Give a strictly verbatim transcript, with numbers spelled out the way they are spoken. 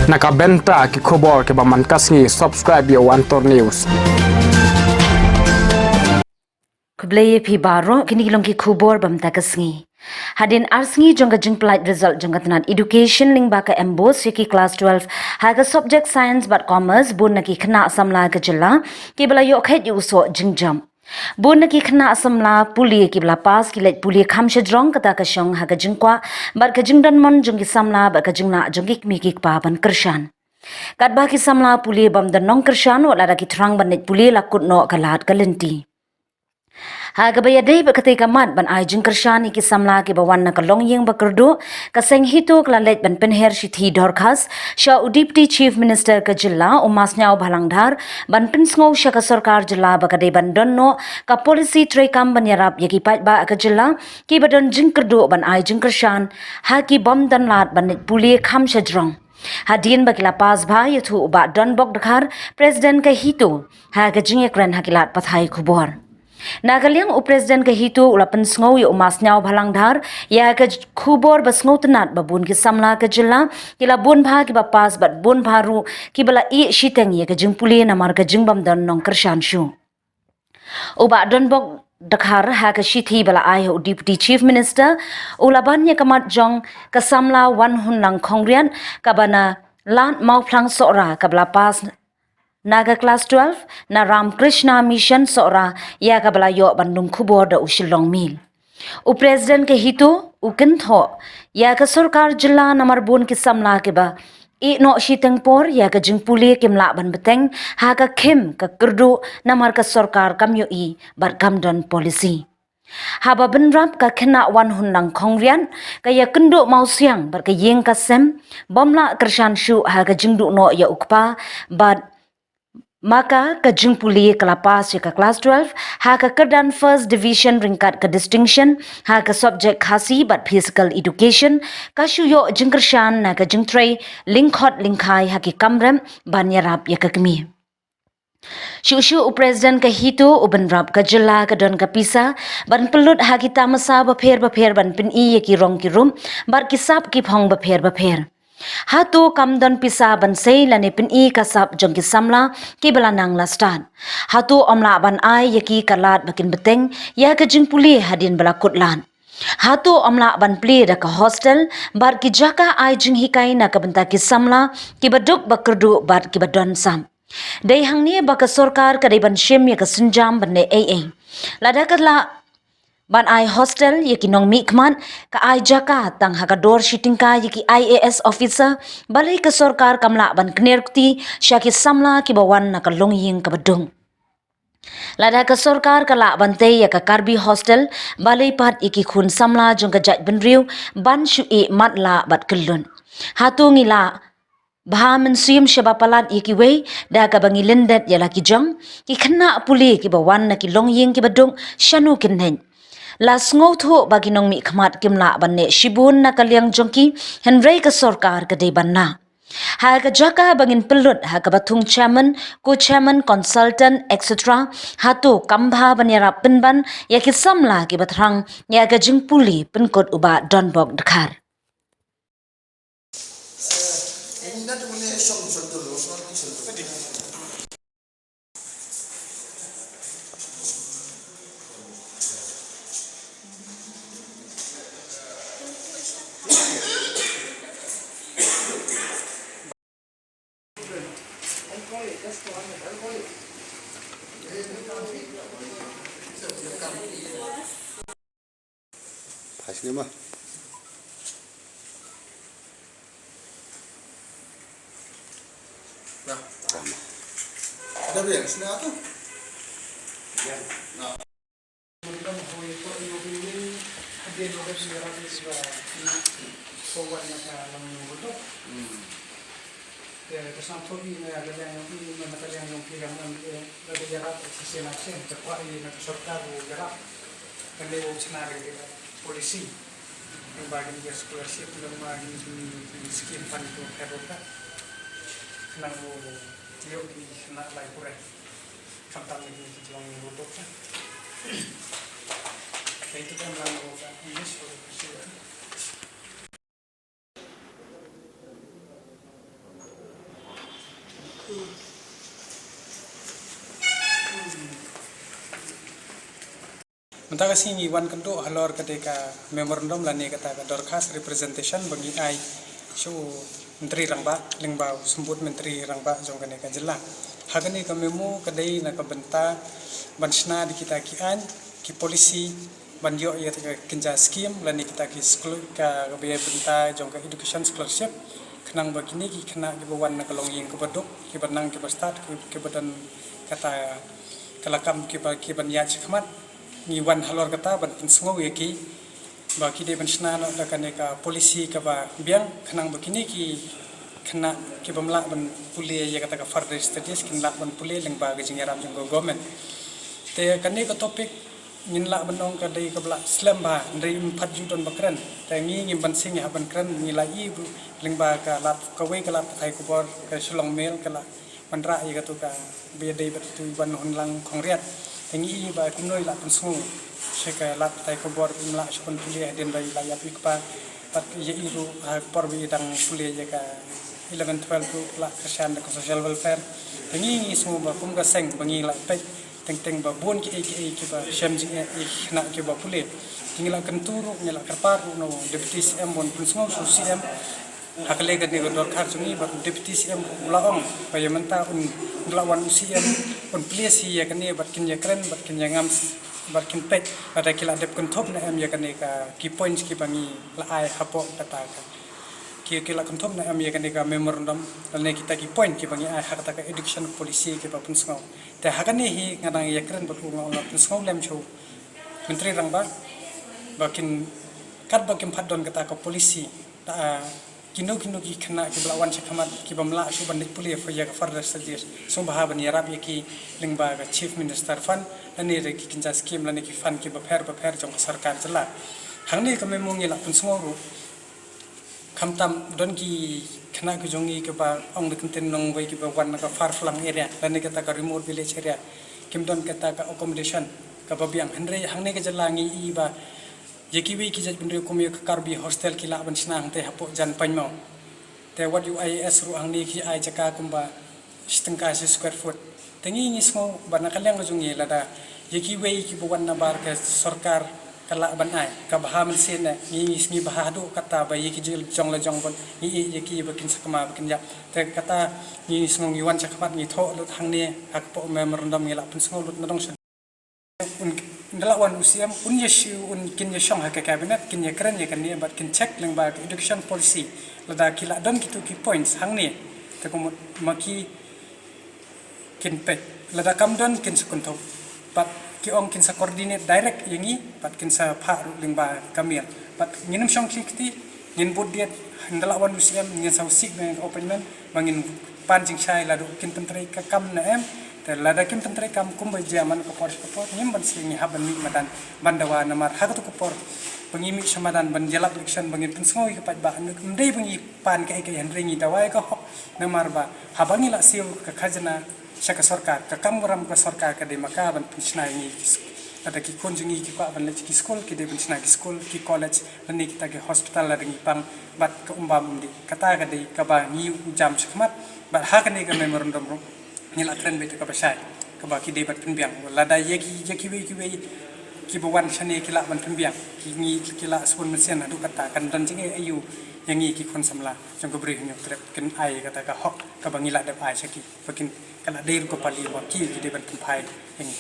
Na ka bynta ki khubor kiba mynta ka sngi, subscribe ïa One Tour News. Khublei ïa phi baroh, kine ki long ki khubor ba mynta ka sngi. Hadien ar sngi jong ka jingpyllait result jong ka tnat education lyngba ka MBOSE ïa ki class twelve ha ka subject science bad commerce, bun na ki khynnah samla ka jylla kiba la ïoh kheit ïa u soh jingjop. Bun na ki khynnah samla pule kiba la pass ki leit pule kham shajrong, kata ka shong ha ka jingkwah bad ka jingdon mon jong ki samla bad ka jinglah jong ki kmie ki kpa ban kyrshan. Katba ki samla pule bym don nongkyrshan, wat lada ki thrang ban leit pule la kut noh ka lad ka lynti. Ha kaba ïadei bad katei ka mat ban ai jingkyrshan ïa ki samla kiba wan na ka longïing ba kyrduh, ka seng HITO ka la leit ban pynher shithi dorkhas sha u Deputy Chief Minister ka jylla, u Ma Sniawbhalang Dhar, ban pynsngew sha ka sorkar jylla ba ka dei ban don noh ka policy treikam ban ïarap ïa ki paidbah ka jylla kiba don jingkyrduh ban ai jingkyrshan ha ki bym don lad ban leit pule kham shajrong. Hadien ba ki la pass bha, ïathuh u Bah Donbok Dkhar, President ka HITO, ha ka jingïakren ha ki lad pathai khubor. Na ka liang u President ka HITO u la pynsngew ïa u Ma Sniawbhalang Dhar ïa ka j-, khubor ba sngewtynnat ba bun ki samla ka jylla ki la bun bha kiba pass bad bun bha ruh kiba la ïeh shiteng ïa ka jingpule namar ka jingbym don nongkyrshan shuh. U Bah Donbok Dkhar ha ka shithi ba la ai ha u Deputy Chief Minister u la ban ïa ka mat jong ka samla Wanhunlang Khongriat kaba na Lad Mawphlang Sohra kaba la pass na ka class twelve na Ramkrishna Mission Sohra, ïa kaba la ïoh ban lum khubor da u Shillong Mail. U President ka HITO u kynthoh ïa ka sorkar jylla namar bun ki samla kiba ïeh noh shiteng por ïa ka jingpule kim lah ban bteng ha ka khim ka kyrduh namar ka sorkar kam ïohi bad kam don policy. Haba bynrap, ka khynnah Wanhunlang Khongriat ka ïakynduh mawsiang bad ka ïing ka sem bym lah kyrshan shuh ha ka jingduh noh ïa u kpa bad ma ka ka jingpule ka la pass ïa ka class twelve ha ka kyrdan first division ryngkat ka distinction ha ka subject Khasi bad physical education, ka shu ïoh jingkyrshan na ka jingtrei lyngkhot lyngkhai ha ki kamrep ban ïarap ïa ka kmie. Shuh shuh u President ka HITO u bynrap ka jylla ka don ka pisa ban pynlut ha ki tamasa bapher bapher ban pyni ïa ki rong ki rup bad ki sap ki phong bapher bapher. Hato kam don pisa ban sei lane pyni ka sap jong ki samla kiba la nang la stad? Hato ym lah ban ai ïa ki ka lad ba kin bteng ïa ka jingpule hadien ba la kut lad? Hato ym lah ban plie da ka hostel bad ki jaka ai jinghikai na ka bynta ki samla kiba duk ba kyrduh bad kiba don sap? Dei hangne ba ka sorkar ka dei ban shim ïa ka sienjam ban leh ei ei. Lada ka lah ban ai hostel ïa ki nongmihkhmat, ka ai jaka tang ha ka dor shi tyngka ïa ki IAS officer, balei ka sorkar kam lah ban kner kti sha ki samla kiba wan na ka longïing kaba duk? Lada ka sorkar ka lah ban tei ïa ka Karbi hostel, balei pat ïa ki khun samla jong ka jaitbynriew ban shu ïeh matlah bad kyllut? Hato ngi lah bha mynsiem shaba palat ïa kiwei da kaba ngi lyndet ïa la ki jong ki khynnah pule kiba wan na ki longïing kiba duk, shano kin leit? La sngewthuh ba ki nongmihkhmat kim lah ban leh shibun na ka liang jong ki, hynrei ka sorkar ka dei ban lah. Ha ka jaka ba ngin pynlut ha kaba thung chairman, co-chairman, consultant, et cetera, hato kam bha ban ïarap pynban ïa ki samla kiba thrang ïa ka jingpule, pynkut u Bah Donbok Dkhar. Phai sini, Ma. Nah. Ada biar sini apa? Ya. Nah. Te ka sngewthuh ïa nga, ka liang jong i, na ka liang jong phi, ka man, eh, ka ïarap shisien shisien, te kwah ïa nga ka sorkar u ïarap. Ka dei u shna ka policy. Ïa ba kin ïa scholarship, ïa ba kin ïa skim fund to ka ro ka. Khnang u ïoh ki khynnah lai pule. Khamtam ïa ki jong ïa u ka. Ka itu kan lang u ka English u ka. Mynta ka sngi ngi wan kynduh halor ka dei ka memorandum lane kata ka dorkhas representation ba ngi ai sha u Myntri Rangbah lyngba u Symbud Myntri Rangbah jong kane ka jylla. Ha kane ka memo ka dei na ka bynta ban shna da kita ki aiñ, ki policy, ban ïoh ïa ka kynja skim lane kita ki skul ka, ka bynta jong ka education scholarship. Khnang ba kine ki khynnah kiba wan na ka longïing kaba duk, kiba nang kiba stad, ki, kiba don kata ka lakam kiba, kiban ïaid shakhmat. Ngi wan halor kata ban pynsngew ïa ki ba ki dei ban shna noh da kane ka policy kaba biang, khnang ba kine ki khynnah kibym lah ban pule ïa kata ka further studies kin lah ban pule lyngba ka jingïarap jong ka government. Te kane ka topic ngin lah ban ong ka dei kaba lah slem bha, hynrei ym pat ju don ba kren. Te ngi ngim banse ngi hap ban kren, ngi la ïohi lyngba ka lad, kawei ka lad pathai khubor ka Shillong Mail ka la wanrah ïa katu ka ba ïadei bad tu Wan Hunlang Khongriat. Te ngi ïohi ba kumno i la pynsngew sha ka lad pathai khubor ba im lah shuh ban pule hadien ba i la ïap i kpa. Bad ïa i ruh ha ka por ba i dang pule ïa ka eleven twelve ruh la kyrshan da ka social welfare. Te ngi, ngi sngew ba kum ka seng ba ngi la peit teng teng ba bun kiei kiei kiba shem jingeh ïa ki khynnah kiba pule. Te ngi la kyntu ruh, ngi la kyrpad ruh na u Deputy C M ban pynsngew sha u C M ha ka lei kane ka dorkhar jong ngi, bad u Deputy C M u la ong ba ïa mynta un, un la wan u C M un plie shi ïa kane bad kin ïakren bad kin ïangam bad kin peit lada ki la dep kynthup ne em ïa kane ka ki points kiba ngi la ai hapoh kata ka, ki, ki la kynthup ne em ïa kane ka memorandum lane kita ki point kiba ngi ai ha kata ka education policy kiba pynsngew. Te ha kane hi nga dang ïakren bad u, nga ong pynsngew lem sha u Myntri Rangbah ba kin, katba kim pat don kata ka policy, ta, kino kino ki khynnah kiba la wan shakhmat kibym lah shuh ban leit pule ïa ka further studies, sngewbha ban ïarap ïa ki lyngba ka Chief Minister Fund lane da ki kynja skim lane ki fund kiba pher ba pher jong ka sorkar jylla. Hangne ka memo ngi la pynsngew ruh, khamtam don ki khynnah ki jong ngi kiba ong da kyntien nongwei kiba wan na ka far flung area lane kata ka remote village area, kim don kata ka accommodation kaba biang. Hynrei hangne ka jylla ngi ïohi ba ïa kiwei ki jaitbynriew kum ïa ka Karbi hostel ki lah ban shna hangtei hapoh jan painmaw. Te wat u I A S ruh hangne ki ai jaka kumba shi tyngka shi square foot. Te ngi, ngi sngew ba na ka liang ka jong ngi lada ïa kiwei kiba wan na bar ka sorkar ka lah ban ai, ka bha mynsiem ne, ngi, ngi sngew bha haduh katta ba ïa ki jong la jong ban ngi ïa ki ba kin sa kma ba kin ïap. Te kata ngi sngew ngi wan shakhmat ngi thoh lut hangne ha ka pdeng memorandum ngi la pynsngew lut na dong sha un, un da la wan u C M un ïa shu, un kin ïa shong ha ka cabinet kin ïa kren ïa kane bad kin check lyngba ka education policy. Lada ki la don kitu ki points hangne, te kumno ma ki kin peit, lada kam don kin sa kynthup bad ki ong kin sa coordinate direct ïa ngi bad kin sa phah ruh lyngba ka mail. Bad ngin ym shong khlieh kti, ngin bud diat, hynda la wan u C M ngin sa sik ne appointment ba ngin pan jingshai lada kin pyntrei ka kam ne em. Te lada kim pyntrei kam kumba jia man ka por sha ka por, ngim banse ngi hap ban mih madan ban dawa, namar ha katu ka por ba ngi mih sha madan ban ïalap election ba ngin pynsngew ïa ka paidbah, ym dei ba ngi pan kaei kaei, hynrei ngi dawa ïa ka hok. Namar ba haba ngi la siew ka khajna sha ka sorkar, ka kam burom ka sorkar ka dei ma ka ban pynshna ïa ngi ki sk-, lada ki khun jong ngi ki kwah ban leit ki skul, ki dei ban shna ki skul, ki college, lane kita ki hospital lada ngi pang bad ka um bam um dih. Kata ka dei kaba ngi ïohi jam shakhmat. Bad ha kane ka memorandum ruh ngi la kren beit kaba shai, kaba ki dei ban pynbiang. Lada ïa ki, ïa kiwei kiwei kiba wan shane ki lah ban pynbiang, ki, ngi ki lah sbun mynsiem haduh katta, kan don jingeh aïu ïa ngi ki khun samla jong ka Bri Hynñiewtrep, kin ai kata ka hok kaba ngi la dep ai sha ki, ba kin, ka la dei ruh ka pali ba ki, ki dei ban pynphai ïa ngi.